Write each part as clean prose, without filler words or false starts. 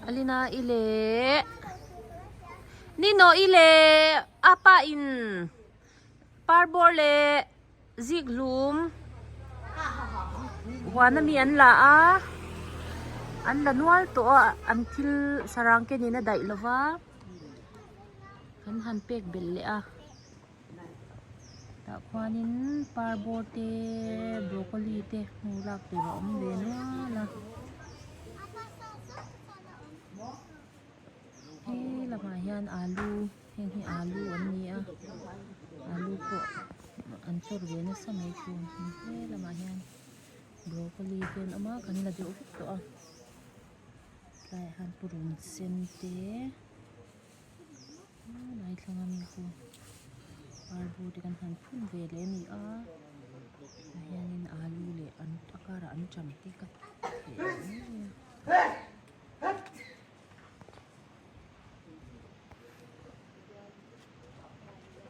Alina i leh Nino i leh apa in parbawr leh zikhlum huan ami an la a an la nual tawh a an thil sarang ken in a daih lova kan han pek belh leh a. Tah khuanin parbawr te broccoli te hmuh lak tur a awm ve nual a he lamah hian alu heng hi alu an ni a alu pawh an chawr ve nasa mai thung he lamah hian broccoli te an awm a kan la deuh vek tawh a tlaiah hian purun sen te. Lai thlang ami chu arbawr te kan han phun ve leh a ni a tah hianin alu leh an a karah an cham te ka heh leh mai a.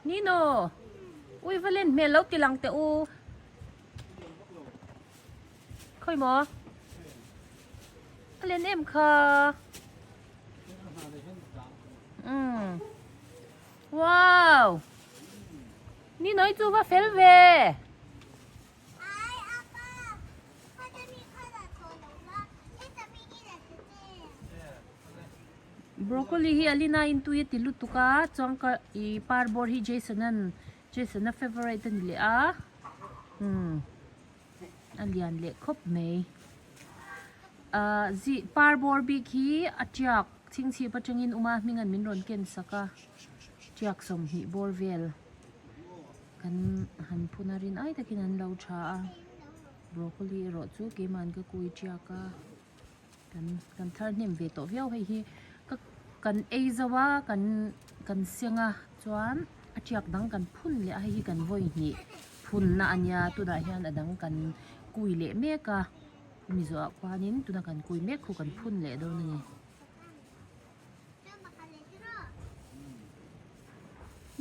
Nino ui va len hmel lo ti lang teh u khawi maw a len em kha. Umm wow ni noi chu va fel ve. Broccoli hi Alina in tui a ti lutuk a chuan ka ih par bawr hi Jason an Jason a favourite a ni leh a umm a lian leh khawp mai. Ahh zih par bawr bik hi a tiak chhingchhip atangin uma hming an min rawn ken sak a tiak 20 bawr vel kan han phun a rin ai takin an lo tha a broccoli erawh chu keimahn ka kui tiak a kan kan thar hnem ve tawh viau hei hi ka kan ei zo a kan kan seng a chuan a tiak dang kan phun leh a hei hi kan vawi hnih phun na a nia tunah hian a dang kan kui leh mek a. Hemi zawhah khuanin tuna kan kui mek khu kan phun leh dawn a ni.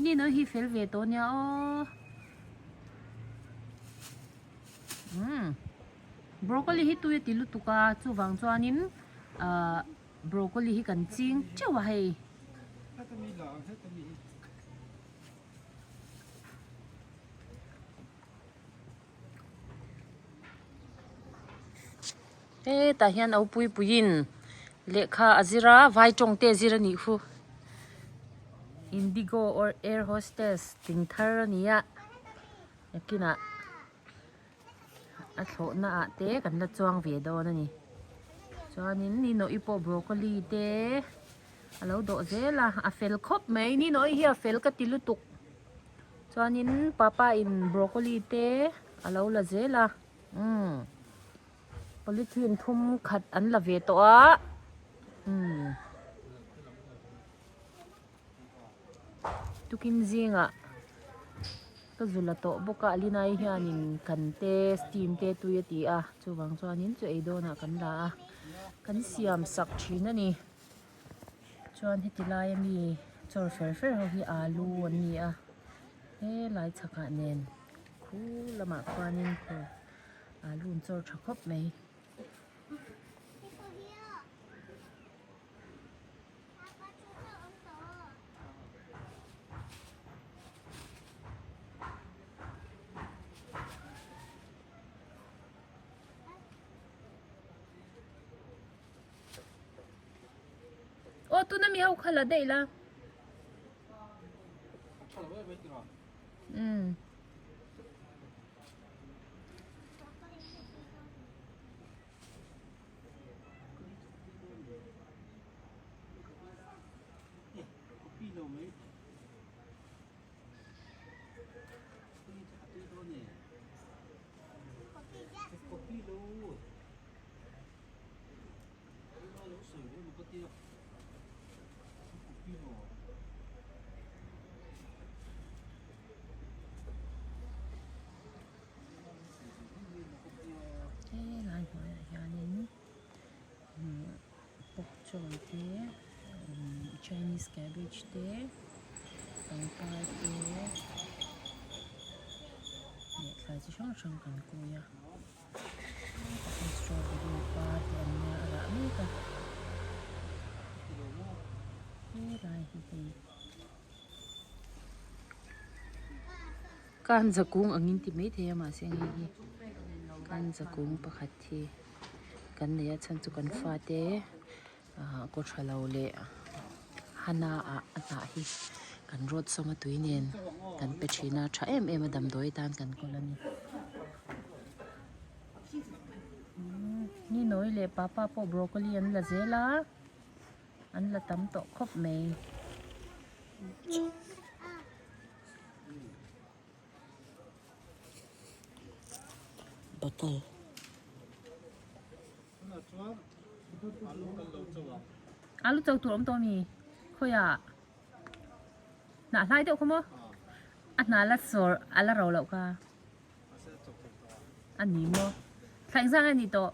Ni noi hi fel ve tawh nia aw. Umm broccoli hi tui a ti lutuk a chuvang chuanin ah broccoli hi kan ching teuh a hei. Hetah hian au pui puiin lehkha a zir a vai tawng te a zir a nih khu indigo or air hostess tling thar a ni a nakinah a thlawhna ah te kan la chuang ve dawn a ni chuanin ni nawih pawh broccoli te a lo dawh zel a a fel khawp mai ni nawih hi a fel ka ti lutuk. Chuanin papa in broccoli te a lo la zel a umm polythene thum khat an la ve tawh a umm tukin zingah ka zu la tawh bawk a Alinai hianin kan te steam te tui a ti a chuvang chuanin chu ei dawnah kan la a kan siam sak thin a ni. Chuan heti laia mi chawr fer fer ho hi alu an ni a helai chhakah nen khu lamah khuanin khu alu an chawr tha khawp mai. Aw tuna mi ho kha la daih la. Umm. Helai hnuaiah hianin bok choy te chinese cabbage te pangpar te leh thlai chi hrang hrang kan kui a. Strawberry par te an nia a rah mek a. Kanza kung angin ti maithei a mahse hei hi kanza kung pakhat hi kan nei a chhan chu kan fate ah kaw tha lo leh hana ah a hnah hi kan rawt sawm a tui nen kan pe thin a tha em em a damdawi tan kan kawl a ni. Ni nawi leh papa pawh broccoli an la zel a an la tam tawh khawp mai. Bottle. Alu cho tur awm tawh mi khawiah hnah hlai deuh kha maw a hna la sawr a la ro loh kha a ni maw thla engzah nge a nih tawh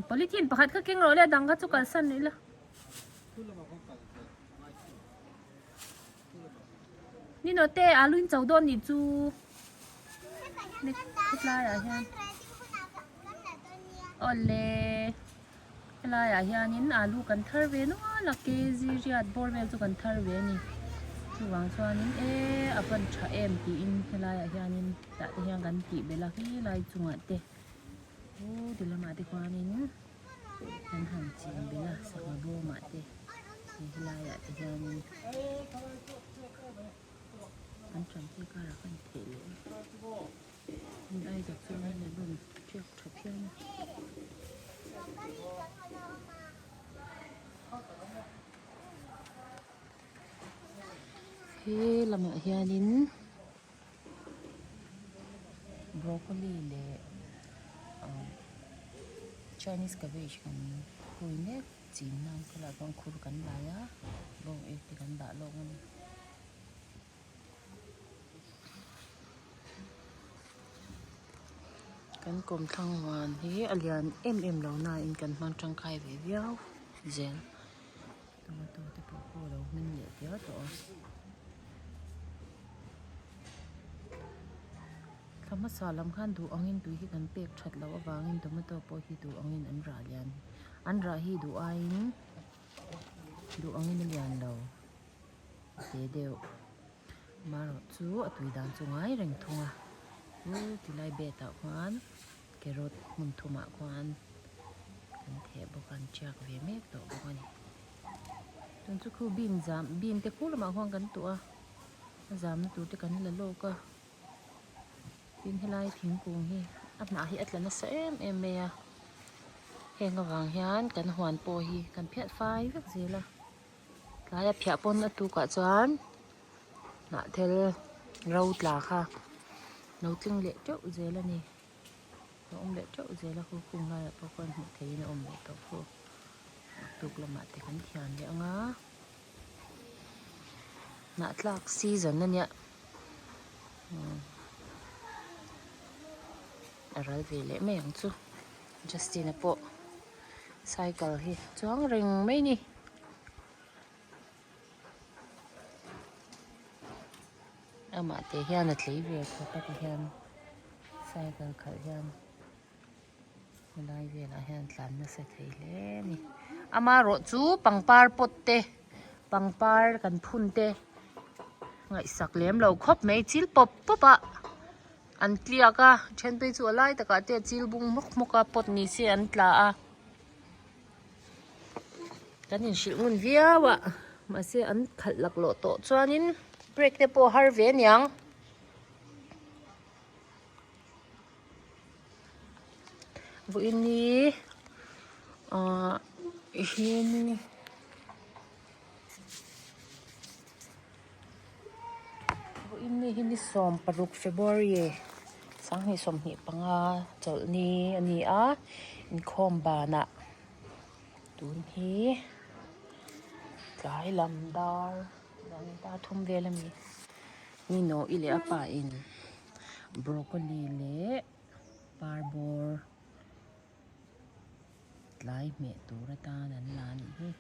polythene pakhat kha keng rawh le a dang kha chu kalsan rih la. Ni nawte alu in cho dawn nih chu hetlai ah hian awle helai ah hianin alu kan thar ve nual a kg riat bawr vel chu kan thar ve a ni chuvang chuanin e a van tha em tiin helai ah hianin tah te hian kan tih belh a helai chungah te u ti lamah te khuanin. Kan han chin belh a sangha bawmah te he helaiah te hianin an ṭam te karah khan theh leh a hmun ai tak chuanin an rawn ṭiak ṭha phian a. He lamah hianin broccoli leh chinese cabbage kan hui mek chin nan khawlaiah chuan khur kan lai a bawng ek te kan dah lawk a ni. Kan kawmthlang huan hi a lian em em lo nain kan hmang tangkai ve viau zel. Tomato te pawh khu a lo hmin leh diau tawh a. Thla hmasa lam khan duh angin tui hi kan pek that loh avangin tomato pawh hi duh angin an rah lian an rah hi duh aiin duh angin a lian lo te deuh amaherawh chu a tui dan chu ngai reng thung a chu tilai bed ah khuan carrot hmun thumah khuan kan theh bawk a an tiak ve mek tawh bawk a ni tun chu khu bean zam bean te khu lamah khuan kan tuah a a zamna tur te kan la lawk a tin helai thingkung hi a hnah hi a tla nasa em em mai a heng avang hian kan huan pawh hi kan phiat fai vek zel a tlaia phiah pawn a tukah chuan hnah thel ro tla kha lo tling leh teuh zel a ni. A awm leh teuh zel a khu khung laiah pawh khuan hmuh theihin a awm leh tawh khu tuk lamah te kan thian leh ang a hnah tlak season a nia a ral ve leh mai ang chu Justin-a pawh cycle hi chuang reng mai a ni. Amah te hian a tlei ve khawp a tihian cycle khalh hian helai velah hian tlan nasa thei hle a ni. Amaherawh chu pangpar pot te pangpar kan phun te ngaihsak lem lo khawp mai chil pawp pawp a an tliak a then phei chu a lai takah te chil bung hmawk hmawk a pot ni se an tla a. Kan inhrilh ngun viau a mahse an khalh laklawh tawh chuanin brake te pawh a har ve aniang. Vawiin hi ahh hian vawiin ni hi ni 16 February 2025 chawlhni a ni a inkhawm banah. Tun hi tlai lam dar dar thum vel a ni ni nawi leh a pa in broccoli leh parbawr tlai hmeh tur atan an la a nih hi.